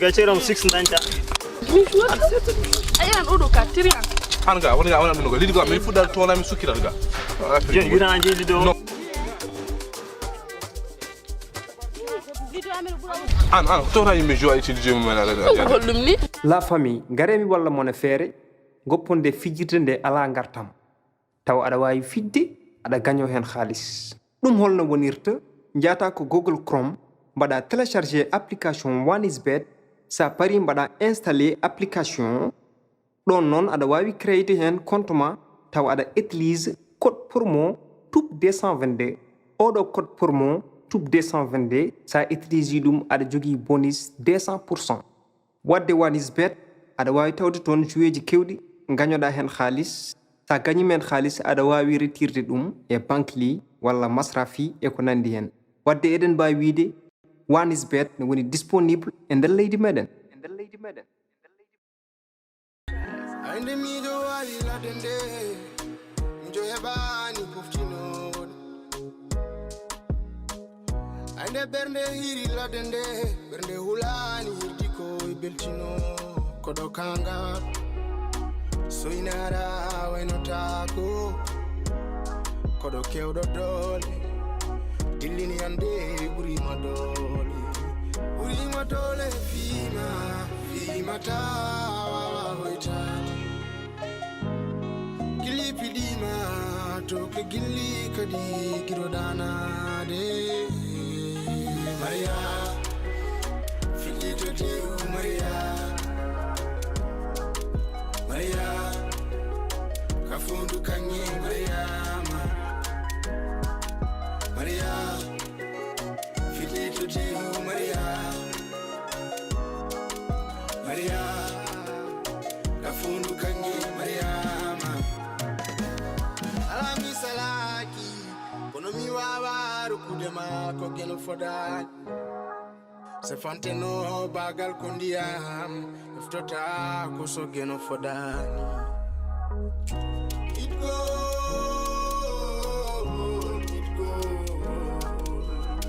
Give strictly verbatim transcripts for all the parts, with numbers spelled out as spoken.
Gaccere on six dañta. Ayan oɗo ka tiri an. An ga woni ga wona ɗum ga lidi ga mi fuɗɗal toona mi sukkiral ga. Jen yurana jeyi ɗo. An an toona yimɓe jowa itti lidi mum en. Holɗum ni? La famille, ngaree mi walla mon e feere, gopponde fijirde nde alaa ngartam. Tawa aɗa waawi fijde, aɗa gañoo heen kaalis. Ɗum holno wonirta? Njaata ko Google Chrome, mbaɗa télécharger application One is Bet, sa parii mbaɗa installer application. Ɗoon noon aɗa waawi créer heen compte ma, tawa aɗa utilise code promo tube deux cent vingt-deux. Oɗo code promo tube deux cent vingt-deux, sa utilise ɗum aɗa jogii bonus deux cent pour cent. Waɗde One is Bet, aɗa waawi tawde toon joueeji keewɗi, ngañoɗaa heen kaalis. So a gañiima heen kaalis, aɗa waawi retirde ɗum e Bankly walla Masrafi e ko nanndi heen. Waɗde eɗen mbaawi wiyde One is Bet ne woni disponible e nder leydi meɗen. Ay nde miijo waali ladde nde, miijo heɓaani poftinooɗo. Ay nde ɓernde hiiri ladde nde, ɓernde hulaani hirdi ko e beltino. Koɗo kanga, soynara waynotaako. Koɗo kewɗo doole, dillini ande ɓurima doole. Ɓurima doole fiima, fiima ta wawa hoytaade. Gilli piɗima to ke gilli kadi giro danade. Maria, fillito tew Maria. Maria, ka fondu kanye Mariama. Maria, fillito tew Maria. Maria, ka fondu kanye Mariama. Alami salaki, kono mi wawa rukude ma ko geno fodani. Se fanteno bagal ko ndiyam, eftota ko so geno fodani. Itgo, itgo,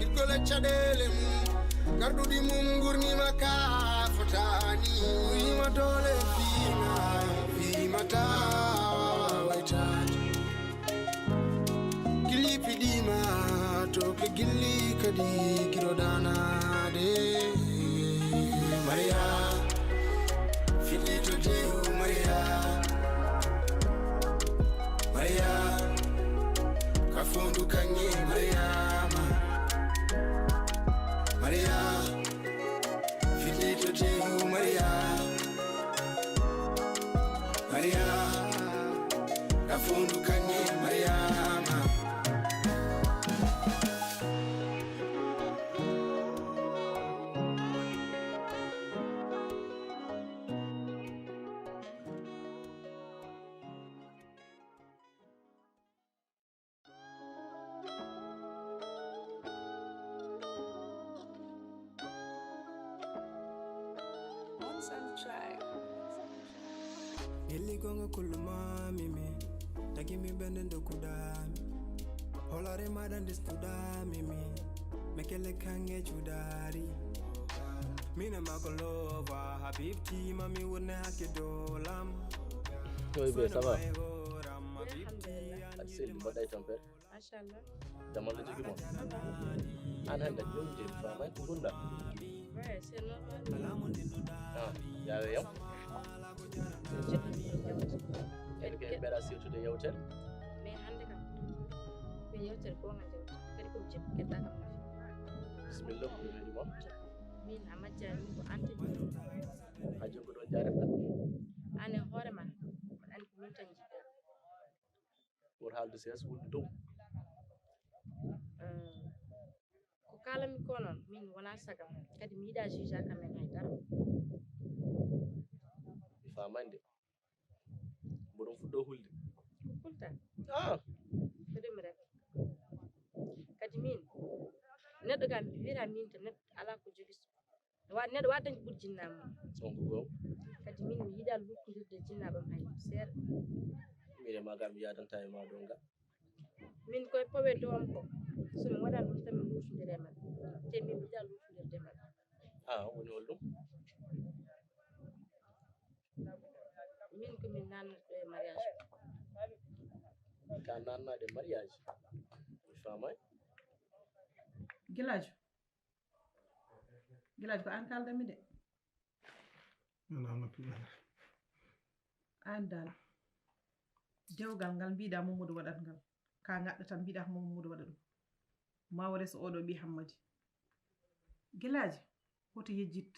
itgo le caɗele mum, garduɗi mum gurnima ka fotani. Wima dole fima, fima ta wawa waytani. Gilli piɗima to ke gilli kadi kiro danade. Maria, fillito tew Maria. Maria, ka fondu kanye Mariama. Maria, fillito tew Maria. Maria, ka fondu kanye Mariama. Gilli gonga kullu mami mi. Tagi mi bende ndo kudami. Holare madan dis kudami mi. Mekele kange chudari. Mina makolova habibti mami wurne hake dolam. Oy be, ça va? Habibti. Aɗa selli, mbaɗɗa e tampere? Machallah. Jamal la jogi moon. An hannde jom jom famay ko gunda. Ouais, c'est normal. Ah, yawe yam. Kadi kay mbeɗa sirtude yewtere. Mais hannde kam ko yewtere gonga jewte. Kadi ko jippi kedda kam nafi. Bismillah, ko weli moon. Min a majjani ko antenne. Ha jokko ɗon jaarata. An e hoore ma, aɗa andi ko min tan jiɗɗa. Woto haaldu sees woni dow. Eh, ko kaalanmi ko noon, min wonaa sagam, kadi mi yiɗaa juge kam en hay dara. Mi faamaani de. Mboɗon fuɗɗo hulde. Ko hulta? Ah! Ko ɗum rek. Kadi min, neɗɗo kam, mi wiyata min to neɗɗo alaa ko jogi. Wa-, neɗɗo waɗa dañde ɓuri jinnaaɓe mum. On ko goo. Kadi min mi yiɗaa luttondirde jinnaaɓe am hay seeɗa. Min e maa kam mi yaadanta e maa ɗon ga. Min koye powe doom ko. So mi waɗa ɗum tan mi luttondire e maɓɓe. Te min mi yiɗaa luttondirde e maɓɓe. A Ah, woni hol ɗum? Min ko min nannaɗo e mariage. Ka nannaɗo e mariage? Mi faamaay. Gilaajo. Gilaajo, ko aan kaaldanmi de. Alaa noppi ɓe. Aan daal, dewgal ngal mbiɗa Mamadou waɗat ngal, ka ngaɗɗa tan mbiɗa ko Mamadou waɗa ɗum. Ma o reso oɗo ɓii Hammadi. Gilaajo, hoto yejjit.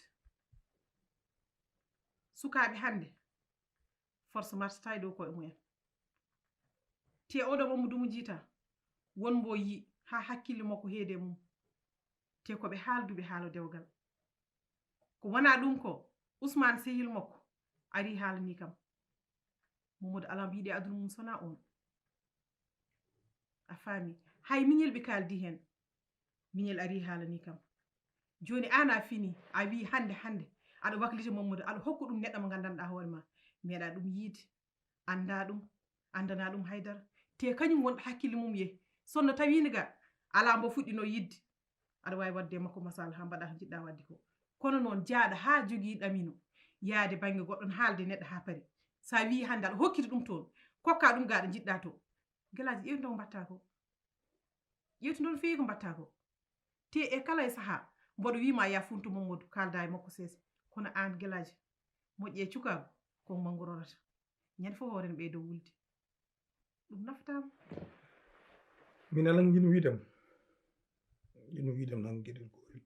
Sukaaɓe hannde, force marchata e dow koye mumen. Te oɗo Mamadou mo jiita, won mbo yi haa hakkille makko heede mum. Te ko ɓe haalduɓe haala dewgal. Ko wona ɗum ko Ousmane sehil makko ari haalani kam. Mamadou Alam yiɗi aduna mum sona on. A faami? Hay miñel ɓe kaaldi heen. Miñel ari haalani kam. Jooni aan a fini, a wii hannde, hannde, aɗa waklita Mamadou, aɗa hokka ɗum neɗɗo mo nganndanɗaa hoore ma. Meeɗa ɗum yiide, annda ɗum, anndana ɗum haydara. Te kañum wonɗo hakkille mum yeh. Sonno tawiino ga, alaa mbo fuɗɗino yiɗde. Aɗa waawi waɗde e makko masala haa mbaɗa ko njiɗɗa waɗde ko. Kono noon jaaɗa haa jogii ɗamino, yaade bannge goɗɗo, no haalde neɗɗo haa pari. So a wii hannde aɗa hokkita ɗum toon, kokka ɗum ga ɗo njiɗɗa to. Gilaajo, ƴeewtu ɗo ko mbaɗta ko. Ƴeewtu ɗo no feewi ko mbaɗta ko. Te e kala e sahaa, mboɗo wii ma ya funtu Mamadou, kaalda e makko seese. Kono aan Gilaajo, moƴƴe e cukaagu, ko manngu rorata. Ñande fof hoore no ɓeydo wulde. Ɗum nafataama. Min alan ngino wiidam. Ngino wiidam nan geɗel goori.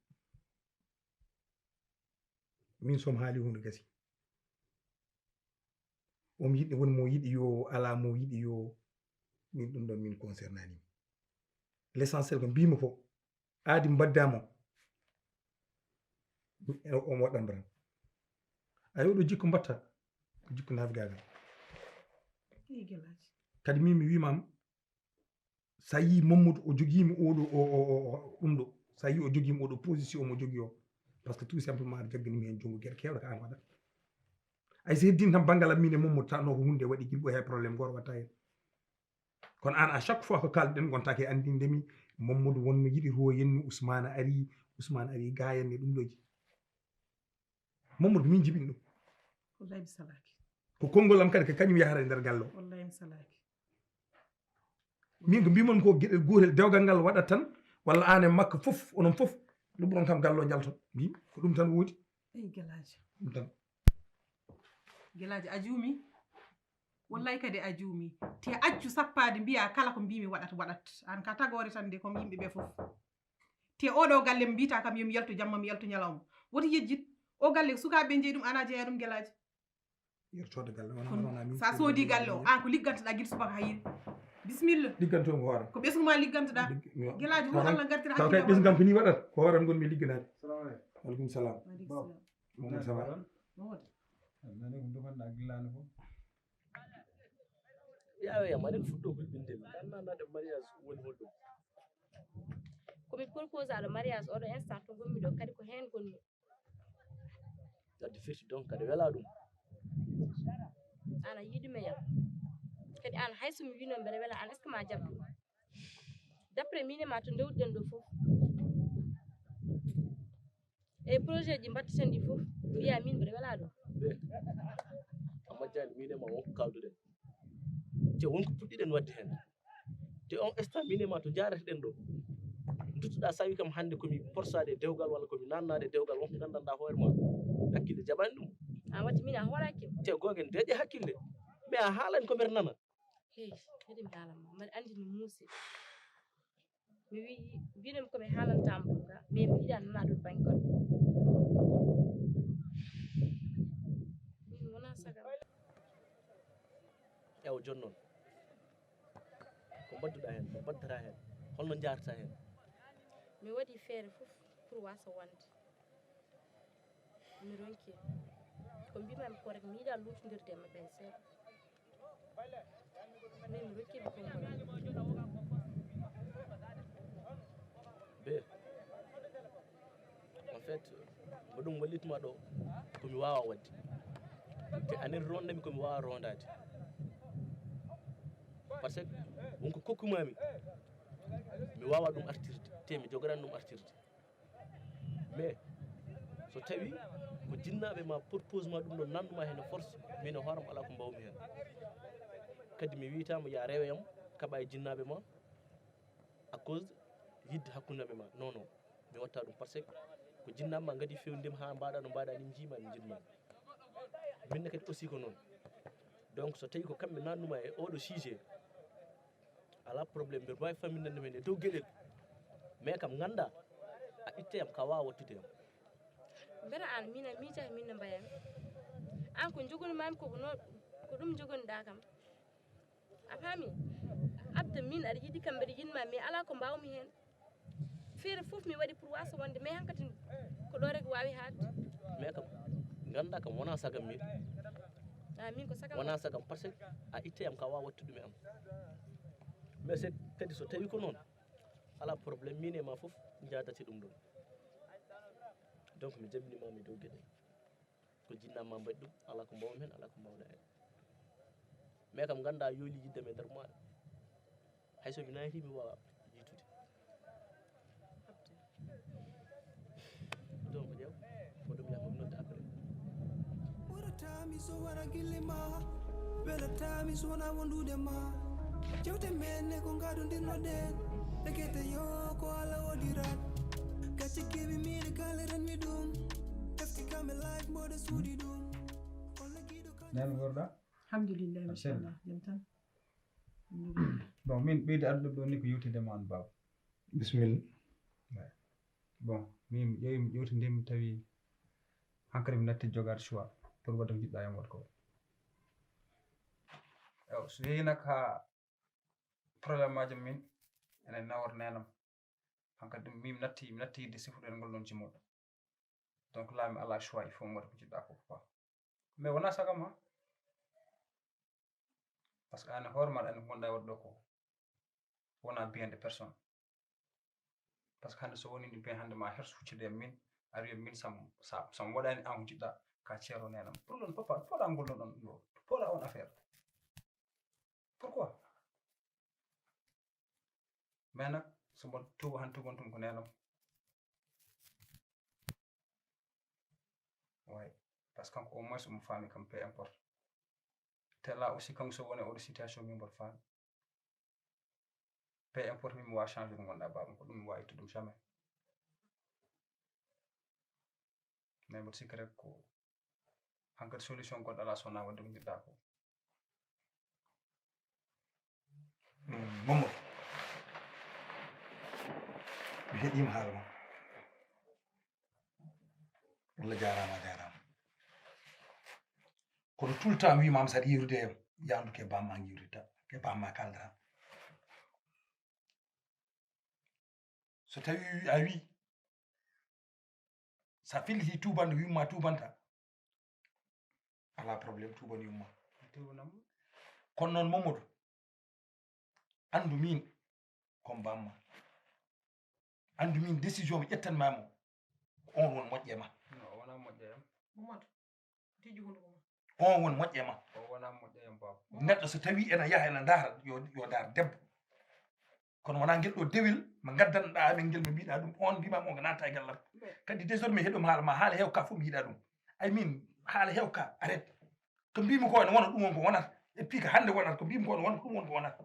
Min som haali hunde gasi. Omo yiɗi, woni mo yiɗi yo, alaa mo yiɗi yo, min ɗum ɗon min concernani. L'essentiel ko mbimi ko, aadi mbaddamo. Omo waɗan bran. Ay, oɗo jikko mbatta, ko jikko nafigagal. Ɗi gelaji. Kadi min mi wimam, sa yi Mamadou o jogima oɗo, o, o, o, o, ɗum ɗo, sa yi o jogima oɗo position mo jogi o, parce que tout simplement aɗa jagganimi hen junggo gueɗe kewɗe ka an waɗat. Ay, so heddin tan banngal am min e Mamadou, tanno ko hunde waɗi, gila ɓooy hay problème goto watta hen. Kono an, à chaque fois ko kalɗen, gonta ke andinde mi, Mamadou wonno yiɗi to yenno Ousmane ari, Ousmane ari gayen e ɗum ɗoji. Mamadou ko min jibin ɗum. Wallahi mi salaki. Ko konngol am kadi ko kañum yahata e nder galle o. Wallahi mi salaki. Min ko mbimon ko geɗel gotel, dewgal ngal waɗat tan, walla an e makko fof, onon fof, ɗum ɗon kam galle o jalton. Mbi ko ɗum tan woodi. Eyi, gelaji. Ɗum tan. Gelaji, a juumi. Wallahi kadi a juumi. Te accu sappade mbiya kala ko mbimi waɗat, waɗat. An ka tagore tan de, comme yimɓe ɓe fof. Te oɗo galle mbita kam yomi yaltu jamma, mi yaltu ñalawma. Woto yejjit. O galle sukaɓe jeeyi ɗum, ana jeeya ɗum, gelaji. Yertode galle, wona, wona min. Sa soodi galle o, an ko liggantoɗa gila subaka ha yiiri. Bisimilla. Ligganto mo hoore. Ko ɓesngu ma liggantoɗa. Lig-, yo. Gelaji, won Allah gartira. Taw kay ɓesngu kam ko ni waɗata. Ko hoore am gonmi ligganade. Salamu aleykum. Wa aleykum salam. Wa aleykum salam. Mamadou, ça va? Mamadou. Nani ko dukanɗa gillano fof. Yawe yam, aɗen fuɗɗo hulɓinde mi. Tan nanade mariage woni holɗum? Ko mi proposé aɗo mariage oɗo instant to gonmi ɗo, kadi ko hen gonmi. Kadi firti donc kadi wela ɗum. An a yiɗi me yam. Kadi an hay so mi wino mbeɗa wela an, est-ce que ma jaɓ ɗum? D'après min e ma to ndewɗen ɗo fof. E projet ji mbattaten ɗi fof, mbiya min mbeɗa wela ɗum. Ɓe. Amma jani min e ma wonko kalduɗen. Te wonko puɗɗiɗen waɗde hen. Te on instant min e ma to jareteɗen ɗo. Duttuɗa sawi kam hannde komi porsade e dewgal walla komi nannade e dewgal, wonko gandanɗa hoore ma. Hakkille jaɓani ɗum. A watti min a hooraki. Te gogen deƴe hakkille. Mais a haalani ko mbeɗa nana. Hey, kadi mi haalan ma. Mbeɗa andi no muusi. Mi wi, mbinomi ko mi haalanta mo ɗum ka, mais mi yiɗa nana ɗum bannge goɗɗo. Min wona sagal. Ewa, jooni noon, ko mbadduɗa heen, ko mbaddata heen, holno njaarata heen? Mi waɗi feere fof pour wasa wonde. Mi ronki. Ko mbimami ko rek, mi yiɗa luutondirde e maɓɓe hay seeɗa. Min mi rokkiɓe konngol am. Be, en fait, ko ɗum wallitma ɗo, ko mi waawa waɗde. Te anen rondami ko mi waawa rondaade. Parce que wonko kokkumami, mi waawa ɗum artirde, te mi jogoran ɗum artirde. Mais So tawi ko jinnaaɓe ma propose ma ɗum ɗo, nannuma heen e force, min e hooram alaa ko mbawmi heen. Kadi mi wiytaama ya rewe yam kaɓa e jinnaaɓe ma à cause yidde hakkunde maɓɓe ma. Non, non, mi watta ɗum parce que ko jinnaaɓe ma ngadi fewndem haa mbaɗa no mbaɗa ni, njiima mi jinnaaɓe. Min ne kadi aussi ko noon. Donc so tawi ko kamɓe nannuma e oɗo sujet, alaa problème, mbeɗa waawi famminande men e dow geɗel. Mais kam ngannda a itte yam ka waawa wattude yam. Mbela aan min a miijaki min no mbayami? Aan ko jogonimami ko ko ɗum jogonɗa kam. A faami? Abda min aɗa yiɗi kam mbeɗa yiɗma, mais alaa ko mbawmi heen. Feere fof mi waɗi pour wasa wonde, mais hankadi ko ɗo rek wawi haadde. Mais kam ngannda kam wona sagam min. A min ko sagam wona sagam parce que a itte yam ka waawa wattude mi am. Mais c'est kadi so tawi ko noon, alaa problème, min e ma fof njaadati ɗum ɗon. Donc mi jabinima mi dow geɗe ko jinnama mbaɗi ɗum, alaa ko mbawmi heen, alaa ko mbawɗa heen. Mais kam ngannda yooli yiddam e nder maaɗa, hay so mi naati mi waawa yiytude. Donc ƴeew ko ɗum yakam nodde après. Ɓuratami so wara gille ma, welatami so wona wondude ma. Jewte men ne ko gadondirnoɗen, ekete yo ko ala wodirat. Gacce kewi miɗe kala renmi ɗum, efti kam e life mboɗo suuɗi ɗum. Walla giɗo Nani gorɗa? Alhamdulillah, Machallah. Machallah, jam tan. Bon, min ɓeydi addude ɗo ni ko yewtidema on baba. Bismillah. Bon, min ƴeewi mi ƴewtidimi mi tawi hankadi mi natti jogaade choix pour wadde ko jiɗɗa yam waɗ ko. Ewa, so yehi nak ha problème majum min ene nawor nenam. Hankadi ɗum min natti mi natti yidde sifuɗen ngol ɗon jimol. Donc là mi ala choix, il faut mi waɗa ko jiɗɗa ko papa. Mais wona sagam ha. Parce que an hoore maɗa andi ko gonɗa waɗɗo ko wona bien de personne. Parce que hande so wonini bien hande ma herso huccude e min, ari e min sam sam waɗani an ko jiɗɗa ka ceero nenam. Pour ɗon papa poɗa ngol ɗon ɗo poɗa on affaire. Pourquoi? Mais nak so mboɗo tuuba han tuubantum ko nenam. Way, parce que kanko au moins omo faami kam peu importe. Te là aussi kanko so woni oɗo situation min mboɗo faami. Peu importe min mi wawa changeude gonɗa baba ko ɗum mi wawa ittude ɗum jamais. Mais mboɗo sikki rek ko hankadi solution goɗɗo ala sowona wadde ko jiɗɗa ko. Momo, mi heɗima haala ma. Allah jarama a jarama. Kono tout le temps wimama saɗa yiwrude e yandu ke bamma yiwrita ke bamma kaldata. So tawi a wi sa filliti tubande wimma tubanta, ala problème tubani yumma. Kono noon Mamadou, andu min kon bamma, andu min décision mi ƴettanmamo ko on won moƴƴe ma. No o wona moƴƴo yam. Mamadou, tijji hunduko ma. On won moƴƴe ma. O wona moƴƴo yam baba. Neɗɗo so tawi ena yaha ena ndaara yo yo ndaar debbo. Kono wona ngel ɗo dewel mo gaddanɗa amen ngel mo mbiɗa ɗum on mbima mo ko natta e gallam. Kadi désormais heɗum haala ma haala hewka fof mi yiɗa ɗum. Ay min haala hewka arrête. Ko mbimi ko ene wona ɗum on ko wonata. Et puis ko hande wonata ko mbimi ko ene wona ko ɗum on ko wonata.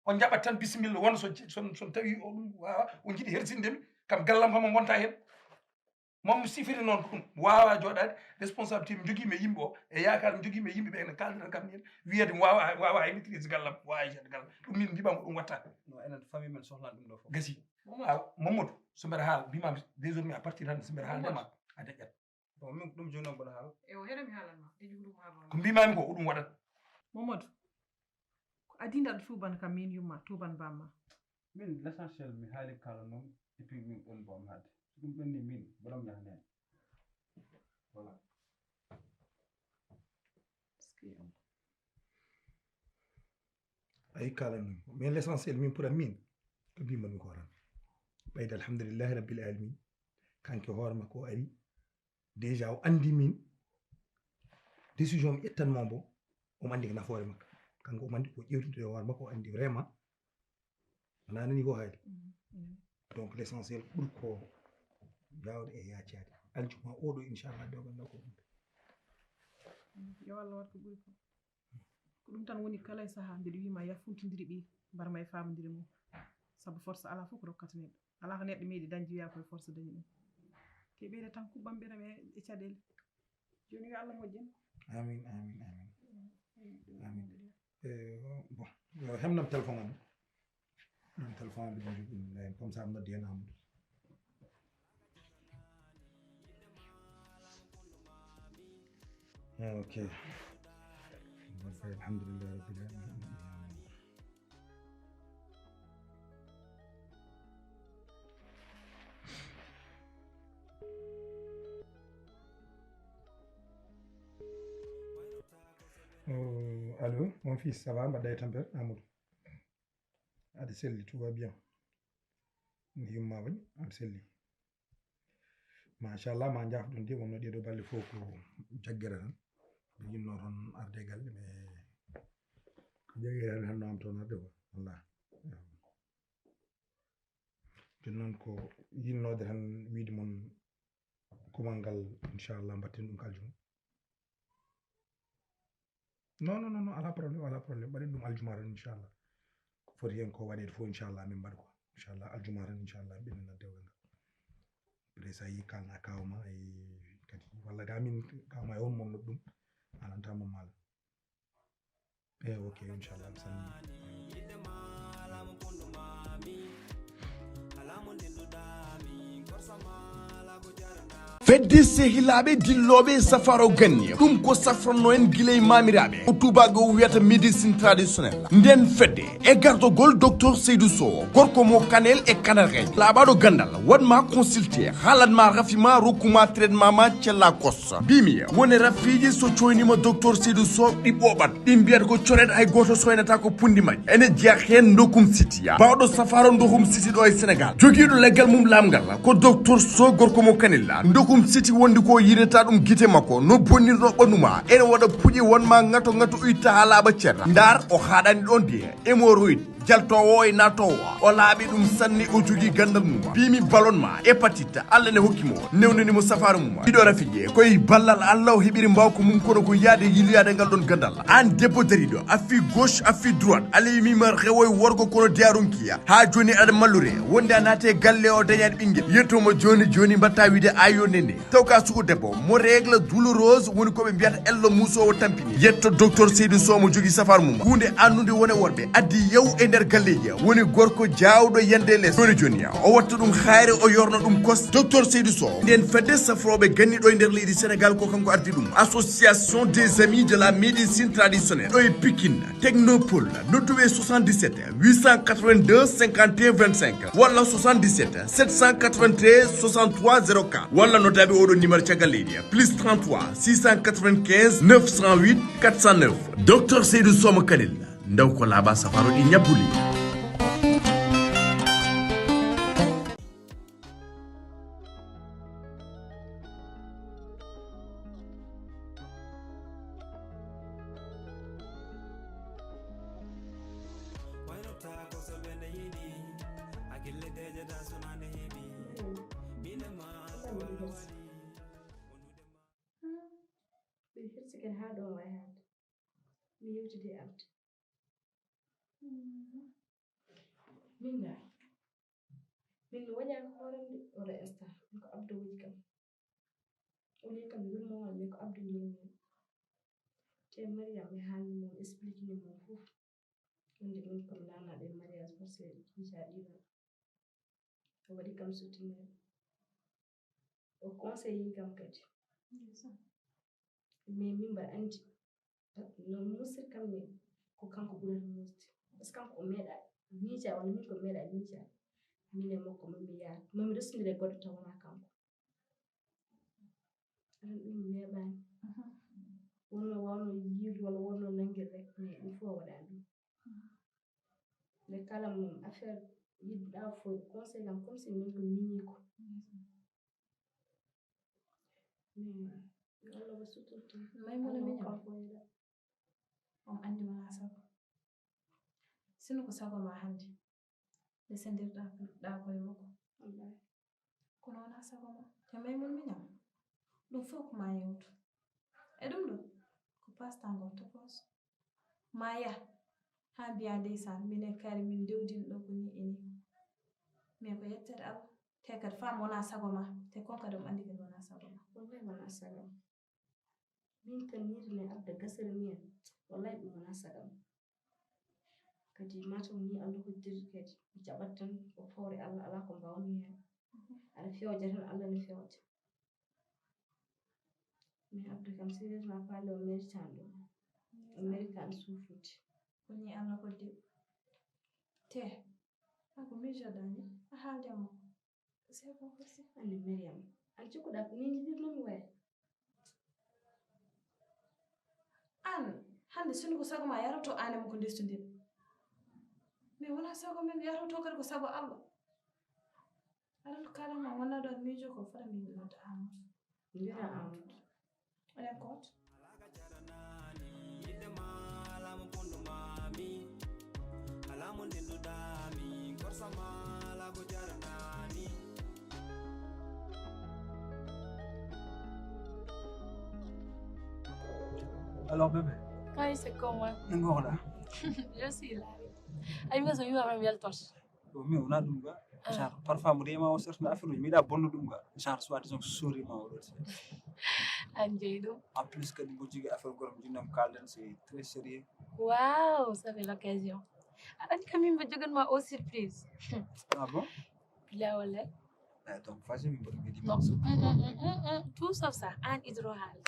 On jaɓat tan bisimilla won so son son tawi o ɗum wawa on jiɗi hersinde mi kam gallam kam on gonta hen. Moom mi sifiri noon ko ɗum wawa jooɗade responsabilité mi jogiimi e yimɓe o e yaakaar mi jogiimi e yimɓe ɓe ene kaldata kam ni en wiyede mi wawa wawa e maîtrise gallam wawa e jeede gallam ɗum min mbiɓa ko ɗum watta. No enen famille men sohlan ɗum ɗo fof gasi. Aw Mamadou so mbeɗa haala mbimami désormais à partir hande so mbeɗa haalde ma a deƴƴat. Bon min ko ɗum joni on mboɗo haala. Ewo heɗo mi haalanma deƴƴi ko ɗum haala ko mbimami ko ko ɗum waɗat. Mamadou, ko adinɗa ɗo tuuban kam min yumma tuuban bamma. Min l'essentiel mi haali kala noon et puis min ɗon bom hadde so ɗum ɓenni min mboɗon yaha neen. Voilà. Ayi kala noon mais l'essentiel min pour min ko mbimanmi ko tan ɓayde alhamdulillahi rabbil alamin. Kanke hoore makko o ari déjà o andi min décision mi ƴettanmo mbo omo andi ko nafoore makko. Kanko omo andi ko ƴewtude e hoore makko o andi vraiment wona nani ko hayde. Donc l'essentiel ɓuri ko yawde e yaccade. aljuma oɗo, inchallah, dewgal ngal ko ɗum. Yo Allah waɗ ko ɓuri ko. Ko ɗum tan woni kala e sahaa mbiɗo wiima ya funtindiri ɓi mbarma e faamondire mum. Sabu force alaa fof ko rokkata neɗɗo. Alaa ko neɗɗo meeɗi dañde wiya koye force dañi ɗum. Ke ɓeyda tan kuɓɓam ɓeram e e caɗeele. Jooni yo Allah moƴƴin. Amin, amin, amin. Amin. Eh, bon, yo hemnam téléphone am. Ɗum téléphone am ɗum jogi ɗum, comme ça mi noddi hen Amadou. Ok. Alhamdulillah rabbil alamin. Oh, allô, mon fils, ça va? Mbaɗɗa e tampere, Amadou? Aɗa selli, tout va bien. Yumma waɗi, aɗa selli. Machallah, ma njaafo ɗum de, wonno ɗeɗo balɗe fof ko jaggere tan. Ɓe yinno toon arde e galle, mais ko jaggere tan hanno am toon arde quoi, wallah. Ɗum noon ko yinnoode tan wiide mon kumal ngal, inchallah, mbatten ɗum ko aljuma. Non, non, non, non, ala problème, ala problème. Mbaɗen ɗum aljuma tan, inchallah. Ko foti heen ko waɗeede fof, inchallah, min mbaɗa ko. Inchallah, aljuma tan, inchallah, ɓenninat dewgal ngal. Après, so a yii kalna kawma, e kadi, walla ga min kawma e on mon noddum, alanta mo mala. Eh, ok, inchallah, mi salmini. Fedde sehilaaɓe dillooɓe e safaro ganni, ɗum ko safranno en gila e maamiraaɓe. Ko tuubaago wiyata médecine traditionnelle. Nden fedde e gardogol docteur Seydou Sow, gorko mo Kanel e Kanargay. Laaɓaaɗo gandal, waɗ ma consulté, haalan ma rafi ma, rokku ma traitement ma, cella kos. Bimi, woni rafiiji so coynima docteur Seydou Sow, ɗi ɓooɓat. Ɗi mbiyata ko coret, hay gooto soynata ko pundi majji. Ene jeeya heen Ndokum City. Baawɗo safaro Ndokum City ɗo e Sénégal. Jogiiɗo leggal mum laamngal ko docteur Sow, gorko mo Kanel. Ndokum City wondi ko yiɗata ɗum gite makko. No bonnirno ɓandu ma. Ene waɗa puƴe won ma ŋato ŋato itta haa laaɓa cer. Ndar o haaɗani ɗon de. Hémorroïde, jaltoowo e naatoowo. O laaɓi ɗum sanne, o jogii gandal mum. Bimi ballon ma, hépatite, Allah ne hokki mo. Newnani mo safaro mum. Ɗiɗo rafiije, ko e ballal Allah o heɓiri mbawka mum, kono ko yaade yiloyaade ngal ɗon gandal. Aan debbo dariiɗo, affi gauche, affi droite, Allah yimi ma rewoy worgo kono de a ronkiya. Haa jooni aɗa mallure, wonde a naate galle o dañaani ɓinngel. Yetto mo jooni jooni mbatta wiide ayo nene. Taw ka sugu debbo, mo règle douloureuse woni ko ɓe mbiyata ello muusoowo tampini. Yetto docteur Seydou Sow mo jogii safar mum. Huunde anndude wone worɓe, addi yaw e nder galleeji, woni gorko jaawɗo yande les. Jooni jooni, o watta ɗum hayre, o yorna ɗum kos. Docteur Seydou Sow. Nden fedde safrooɓe ganni ɗo e nder leydi Sénégal ko kanko ardi ɗum. Association des amis de la médecine traditionnelle. Ɗo e Pikine, Technopole, nodduɓe soixante-dix-sept, huit cent quatre-vingt-deux, cinquante et un, vingt-cinq, walla soixante-dix-sept, sept cent quatre-vingt-treize, soixante-trois, zéro quatre, walla notaɓe oɗo numéro caggal leydi, plus trente-trois, six cent quatre-vingt-quinze, neuf cent huit, quatre cent neuf. Docteur Seydou Sow mo Kanel, ndaw ko laaɓa safaro ɗi ñabbuli. Ɓe hirsi kadi haa ɗo wayi hannde. Mi yewtidi e Abdi. Min ngaa. Min mi wañaaka hooram de, wala instant. Min ko Abdi waɗi kam. O wiyi kam yurmo ma, min ko Abdi min. Te Mariam mi haalni mo, mi explique ni mo fof. Wonde min kam naana ɗe mariage forcé déjà ɗiɗo. O waɗi kam soutenir. O conseillé kam kadi. Mais min mbaɗa anndi no musir kam min ko kanko ɓurata musde. Parce que kanko o meeɗa miija, walla min ko meeɗa miija. Min e makko mami yaar, mami resondire goɗɗo taw wonaa kanko. Aɗa ɗum neeɓaani. Wonno wawno yiirde walla wonno nanngirde, mais ɗum fof o waɗaani ɗum. Mais kala mum affaire yiɗɗa fof conseil kam comme si min ko miñiko. Mais yo Allah wa suturta. Maymuna miñam. On anndi wonaa sago. Sino ko sago ma hannde. Ɓe sendirɗa ɗa koye makko. Wallaahi. Kono wonaa sago ma. Te Maymuna miñam. Ɗum fof ko ma yewtu. E ɗum ɗo, ko passe-temps ngon tokos. Ma yah, haa mbiya ndeysan, min e kari min ndewdini ɗo ko ni e ni. Mais ko yettere Allah, te kadi femme wona sago ma, te kon kadi omo anndi kadi wona sago ma. Wallahi wona sago am. Min kan ni to mi arda gasere mi en. Wallahi ɗum wona sago am. Kadi mataw ni Allah hoddiri kadi. Mi jaɓat tan o fawre Allah alaa ko mbaawmi heen. Aɗa fewja tan Allah ne fewja. Mais Abdou kam sérieusement parlé o méritan ɗum. O méritan suufude. Ko ni Allah hoddi. Te, a ko mijoɗa ni, a haalde mo. C'est pas possible. Anne Mariam, an jokkuɗa ko min jiɗirnomi waye? An, hannde soni ko sago ma yaroto an e mo ko ndestodir. Mais wona sago men yaroto kadi ko sago Allah. Aɗa kalama wona ɗon miijo ko fota min nodda Amadou. Mbira Amadou. Oɗon koot. Alors bébé, Hi, c'est comment? Ngoxɗa. Je suis là. Ay, mais je suis là, je suis là. Ɗo mi wona ɗum ga. Genre parfois mo rema o sortina affaire uji miɗa bonno ɗum ga. Genre soit disons ko sorima o ɗo. An jeyi ɗum. En plus kadi mbo jogui affaire gorom jinnam kalden c'est très sérieux. Wow, ça fait l'occasion. Aɗa andi kam min mbo joganma o surprise. Ah bon? Bila wallay. Eh, donc vas-y mi mboɗo midi Non. Mm, mm, mm, mm, mm. Tout sauf ça. An idro haalde.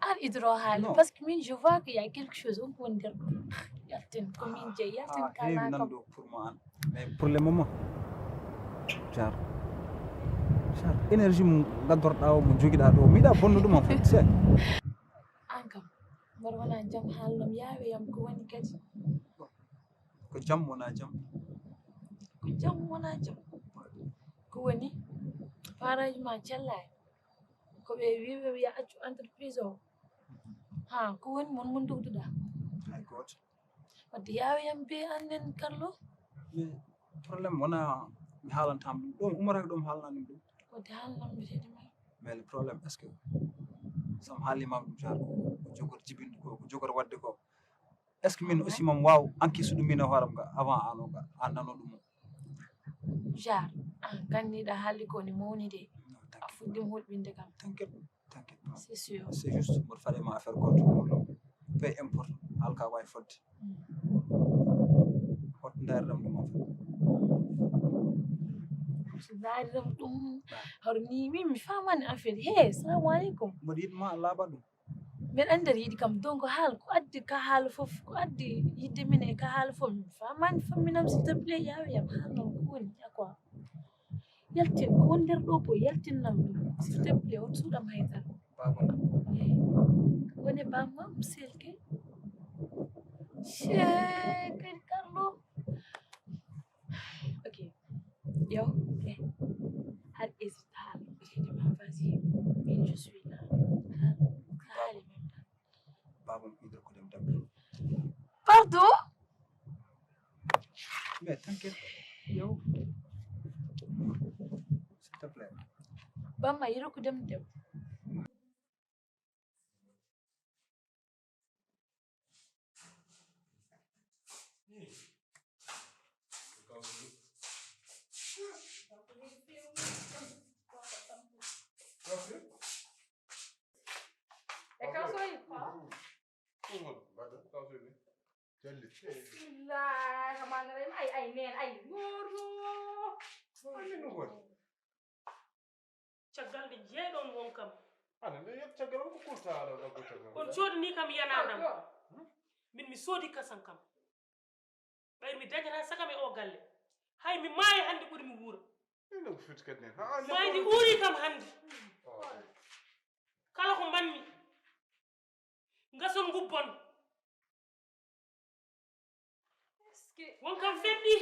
An idro haalde. Parce que min, je vois qu'il y a quelque chose. On peut dire. Yaltin, ko min jeyi, yaltin Ah, heewi kala nan kam. Ɗo pour moi an. Mais pour le moment, genre, genre énergie mo gaddorɗa o mo joguiɗa ɗo miɗa bonno ɗum en fait c'est. An kam. Mboɗo wona jam haalnom yaawi yam ko woni kadi. Ko jam wona jam. Ko jam wona jam. Ko woni? Paaraji ma cellaani. Ko ɓe wiɓe wiya accu entreprise o. Ha, ko woni mon mon dogduɗa? Hay goto. Wadde yaawi yam be annen Carlo. Mais problème wona mi haalantama ɗum ɗum umaraka ɗum haalnanmi ɗum. Wadde haalnam mbiteɗi ma. Mais le problème est ce que somi haalimama ɗum genre ko jogor jibinde ko ko jogor wadde ko est ce que min aussi mami waw enquête ɗum min e hooram ga avant an o ga an nano ɗum o? Genre an kanniɗa haalde ko ne mawni de. A fuɗɗima hulɓinde kam. T'inquiète, t'inquiète pas. C'est sûr. C'est juste mboɗo faɗema affaire goto mboɗo peu importe halka wawi fodde. Hoto daridam ɗum en fait. So daridam ɗum. Hoto ni min mi famani en fait. He, salamu aleykum. Mboɗo yiɗma laaɓa ɗum. Mbeɗa anndi aɗa yiɗi kam donc haal ko addi ka haala fof ko addi yidde min e ka haala fof mi famani famminam s'il te plaît yaawi yam haalnam ko woni a quoi. Yaltin ko woni nder ɗo ko yaltinnam ɗum s'il te plaît on suuɗam haydara. Wone bamma mi selke. Che kadi Carlo. Ok. Yo, ok. Hal hésite, hal. Vas-y. Je suis là. Hal. Hal. Babam idor ko dem debbo. Pardon? Mais t'inquiète. Yo. S'il te plaît. Bamma yiro ko dem debbo. E kaw soyi. Bismillah, rahmani rahim. Ay, ay, neen, ay, woto. Ay, min ɗum woni. Caggal nde jeeɗon won kam. Ana nde yet caggal on ko kulta ala ɗo ko caggal. On coodani kam yanadam. Min mi soodi kasan kam. Ɓay mi dañata sakam e o galle. Hay mi maayi hannde ɓuri mi wuura. Ino ko fiti kadi nen. Ha ande. Mayde uuri kam hannde. Kala ko mbanmi. Ngasol ngubbon. Won kam feɗɗi.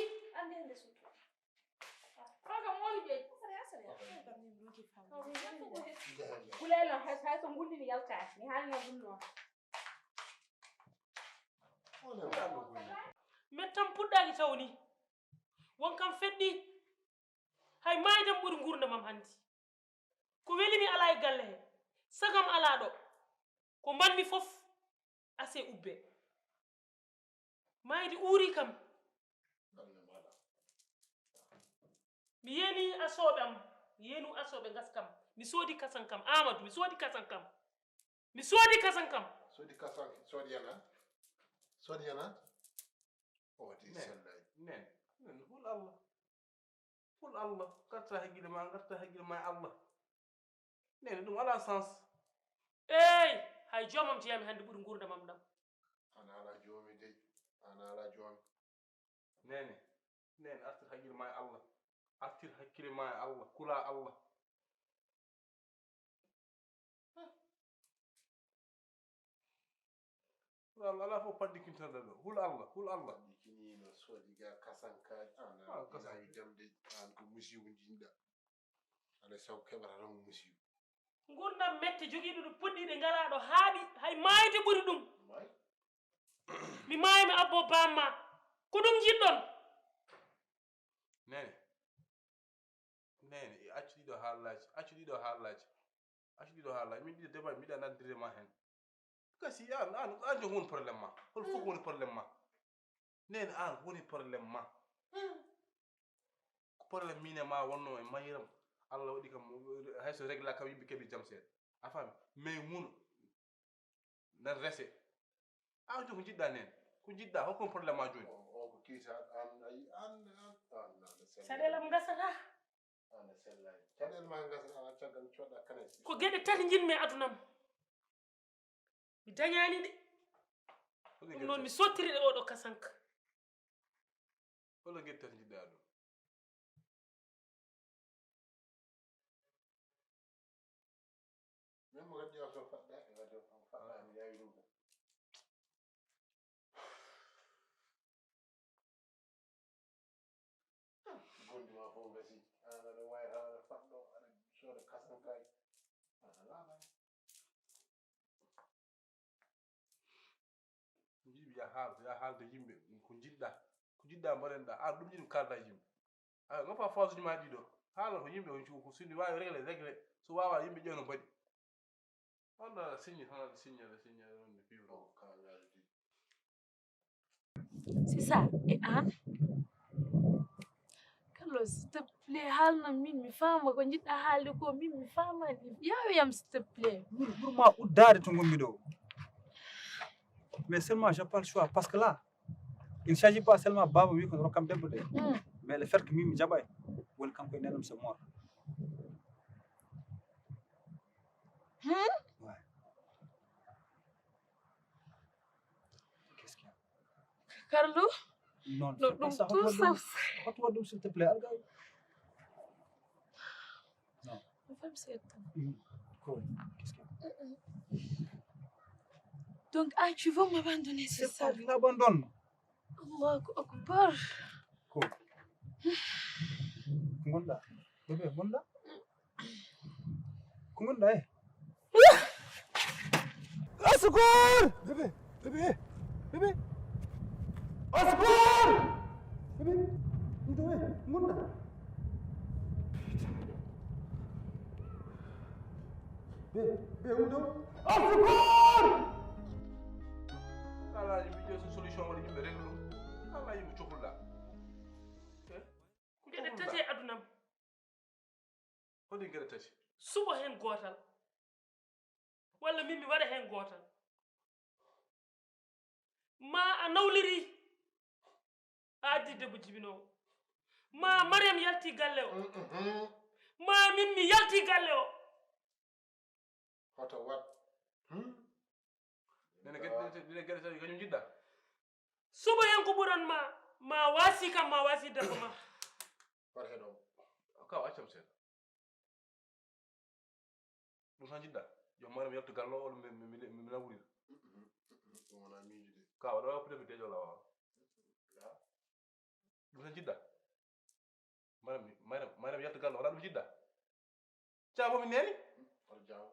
Kulelo hay hay so ngullini yaltaani mi haalno ɗum noon. Mettam puɗɗaaki tawni. Won kam feɗɗi. Hay maayde am ɓuri nguurndam am hannde. Ko weli mi alaa e galle he. Sagam alaa ɗo. Ko mbanmi fof, ase ubbe. Maayde uuri kam. Mi yeeni asooɓe am, mi yeenu asooɓe ngas kam. Mi soodi kasan kam, Amadou, mi soodi kasan kam. Mi soodi kasan kam. Soodi kasan, soodi yana. Soodi yana. O waɗi sellaji. Nen, nen, hul Allah. Hul Allah. Garta hakkille ma, garta hakkille ma e Allah. Nene, ɗum alaa sens. Eey, hay joomam jeyaami hannde ɓuri nguurndam am ɗam. An alaa joomi dey, an alaa joomi. Nene, nene, artir hakkille ma e Allah. Artir hakkille ma e Allah, kula Allah. Hul Allah, alaa fof panɗikintanɗo ɗo. Hul Allah, hul Allah. Panɗikiniino, soodi ga kasankaaji. An, ah, kasan. Ina jam de, an ko musiibo njiɗɗa. Alaa sago keɓata tan ko musiibo. Nguurndam mette jogiiɗo ɗo puɗɗiiɗe ngalaa ɗo haaɗi, hay maayde ɓuri ɗum. Maay? Mi maaya mi abbo bamma. Ko ɗum njiɗɗon? Nene. Nene, accu ɗiɗo haalaaji, accu ɗiɗo haalaaji. Accu ɗiɗo haalaaji. Min ɗiɗo dema, miɗa nanndire ma heen. Kasi an, an, an jom woni problème ma. Hol fof woni problème ma. Nene an woni problème ma. Ko problème min e ma wonno e Mayram. Allah waɗi kam hay so régla kam yimɓe keɓi jam seeɗa. A faami? Mais mun nan rese. An jom ko njiɗɗa nen. Ko njiɗɗa, hol kon problème ma jooni? O, o ko kiita an, ayi, an, an, an, an, an, Caɗeele am ngasata. An a sellaani. Caɗeele ma ngasata, ala caggal coɗɗa kanay. Ko geɗe tati njiɗmi e aduna am. Mi dañaani ɗe. Ɗum noon mi sottiri ɗe oɗo kasanka. Hol geɗe tati njiɗɗa aduna? Min mo kadi o so faɗɗa, e wadde o faɗɗa, mi yaawi ɗum. Gondi ma fof gasi, an aɗa wawi tan aɗa faɗɗo, aɗa sooda kasankaji. Aɗa laaɓa. Jibi ya haal, ya haalde yimɓe, ko jiɗɗa, ko jiɗɗa mbaɗenɗa, an ɗum jiɗi kalda yimɓe. Ayo, ngoppa fasuji ma ɗiɗo. Haala ko yimɓe on cuuku, so ni wawi réglé, réglé. So wawa yimɓe ƴeewno mbaɗi. On ɗo aɗa signe tan, aɗa signe, aɗa signe, aɗa woni fiwro. C'est ça. Et an? Carlos, s'il te plaît, haalnam min, mi faama ko njiɗɗa haalde ko, min mi faamaani. Yaawiyam, s'il te plaît. Ɓur-, ɓurma uddaade to ngonmi ɗo. Mais seulement, j'ai pas le choix. Parce que là, il ne s'agit pas seulement Baba wi ko rokkam debbo de. Hmm. Mais le fait que min mi jaɓay, woni kanko e nenam c'est mort. Hmm? Ouais. Qu'est-ce qu'il y a? Carlo? Non, non, c'est pas ça. Hoto waɗ ɗum, hoto waɗ ɗum, s'il te plaît. Alga. Non. Femme, c'est tout. Mm. Cool. Qu'est-ce qu'il y a? Donc, ah, tu veux m'abandonner, c'est ça? C'est pas que je l'abandonne. Allahu akbar. Ko. Ko ngonɗa? Bébé, ngonɗa? Ko ngonɗa, eh? Au secours! Bébé, bébé, bébé. Au secours! Bébé, bébé, ngonɗa? Bébé, bébé, ngonɗa? Au secours! Alaa, yimɓe ƴeew so solution waɗi yimɓe réglo. Alaa, yimɓe cohluɗa. Eh? Geɗe tati e aduna am. Holi geɗe tati? Suɓo heen gootal. Walla min mi waɗa heen gootal. Ma a nawliri a addi debbo jibinoowo. Ma Mariam yalti galle o. Mhm. Ma min mi yalti galle o. Hoto waɗ. Hmm? Nene geɗe, nene geɗe tawi kañum njiɗɗa? Suɓo hen ko ɓuran ma, ma wasi kam, ma wasi debbo ma. Hoto heɗo. Kaw accam seeɗa. Ɗum tan njiɗɗa? Yo Mariam yaltu galle o, mi, mi, mi, mi, mi nawrira. Mhm, mhm, ɗum wona miijude. Kaw, aɗa wawi woppude mi deeƴo lawa. Ya. Ɗum tan njiɗɗa? Mariam, Mariam, Mariam yaltu galle o, wona ɗum njiɗɗa? Caabo mi neni? Hoto jaawo.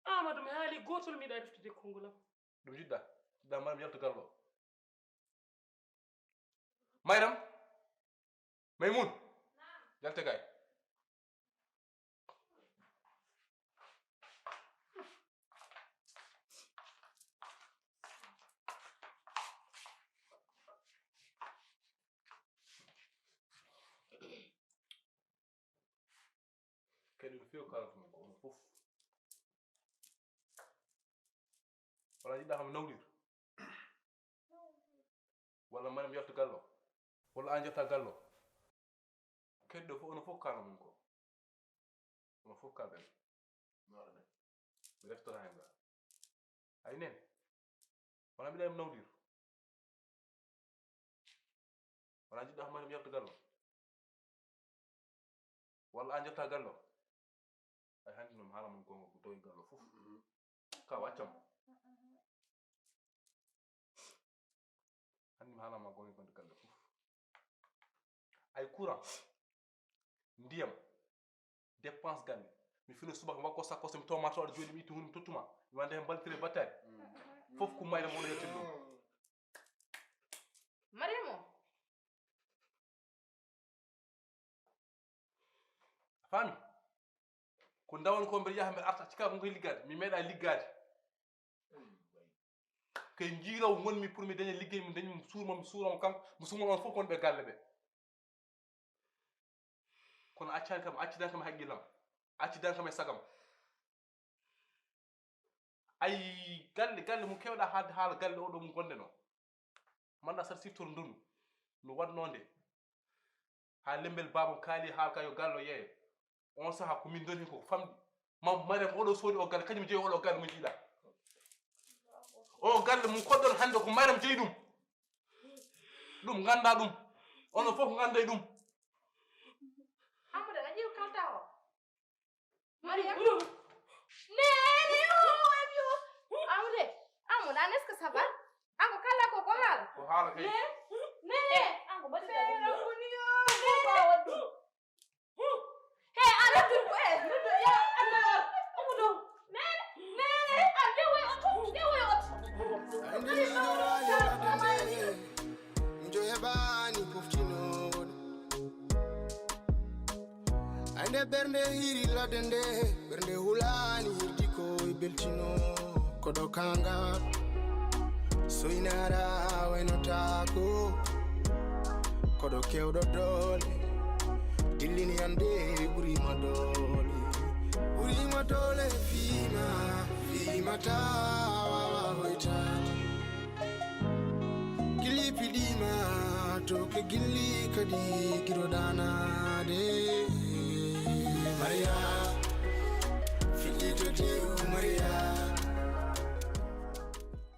Amadou, mi haali gootol, mi yiɗa reftude konngol am. Ɗum njiɗɗa? Njiɗɗa Mariam yaltu galle o? Mayram? Maymun? Yalte kay. Fof. Wala jiɗɗa kam nawlir? Wala Mariam yalta gallo? Wala an jetta gallo? Keddo fof, ono fof kaala mum ko. Ono fof kalɗen. Mi reftora hen ga. Ay nen. Wala mbiɗa em nawlir? Wala jiɗɗa Mariam yalta gallo? Walla an jetta gallo? Ay, hannde noon haala mon gonga ko tawi gallo fof. Ka waccam. Hannde mi haala ma gonga gonɗo gallo fof. Ay, courant, ndiyam, dépense galle. Mi fino subaka wakko sakko so mi toma to aɗa jooɗi mi itti hunde mi tottuma. Mi wande hen baltire battari. Fof ko mayre mo ɗo yettin ɗum. Mariamo. A faami? Ko ndawon ko mbeɗa yaha mbeɗa arta, cika ko koye liggaade, mi meeɗa liggaade. Kay jiiraw ngonmi pour mi daña liggey, mi dañi mo suur mo, mi suura mo kanko, mo suuma on fof kon ɓe galle ɓe. Kono accani kam, accidan kam e haqqillam, accidan kam e sagam. Ay, galle, galle mo kewɗa haalde haala galle oɗo mo gonɗen o. Manda sar siftor ndonu no waɗnoo nde. Haa lembel baabam kaali haala ka yo gallo yeeyo. On saha ko min ndoni ko famɗi. Mam Mariam oɗo soodi o galle, kañum jeeyi oɗo galle mo jiiɗa. O galle mo koɗɗon hannde ko Mariam jeeyi ɗum. Ɗum ngannda ɗum. Onon fof ngannday ɗum. Amadou, a ƴeew kalta o. Mariam. Nene, oh, Amadou. Amadou, an, est-ce que ça va? An ko kala ko, ko haala? Ko haala kay. Ne? Ne? An ko mbaɗi ɗum ɗo. Ko ni yo. Ne? Ko waɗi ɗum. He, a ruttu ko, eh, ruttu, ya, Allah, Amadou. Nene, nene, a ƴeewoy oto, ƴeewoy oto. Andi no waali ladde nde, njo heɓaani poftinooɗo. Ay nde ɓernde hiiri ladde nde, ɓernde hulaani hirdi ko e beltino. Koɗo kanga, soynara waynotaako. Koɗo kewɗo doole, dillini ande ɓurima doole. Ɓurima doole fiima, fiima tawa hoytaade. Gilli piɗima, to ke gilli kadi giro danade. Maria, fiɗɗi to diw Maria.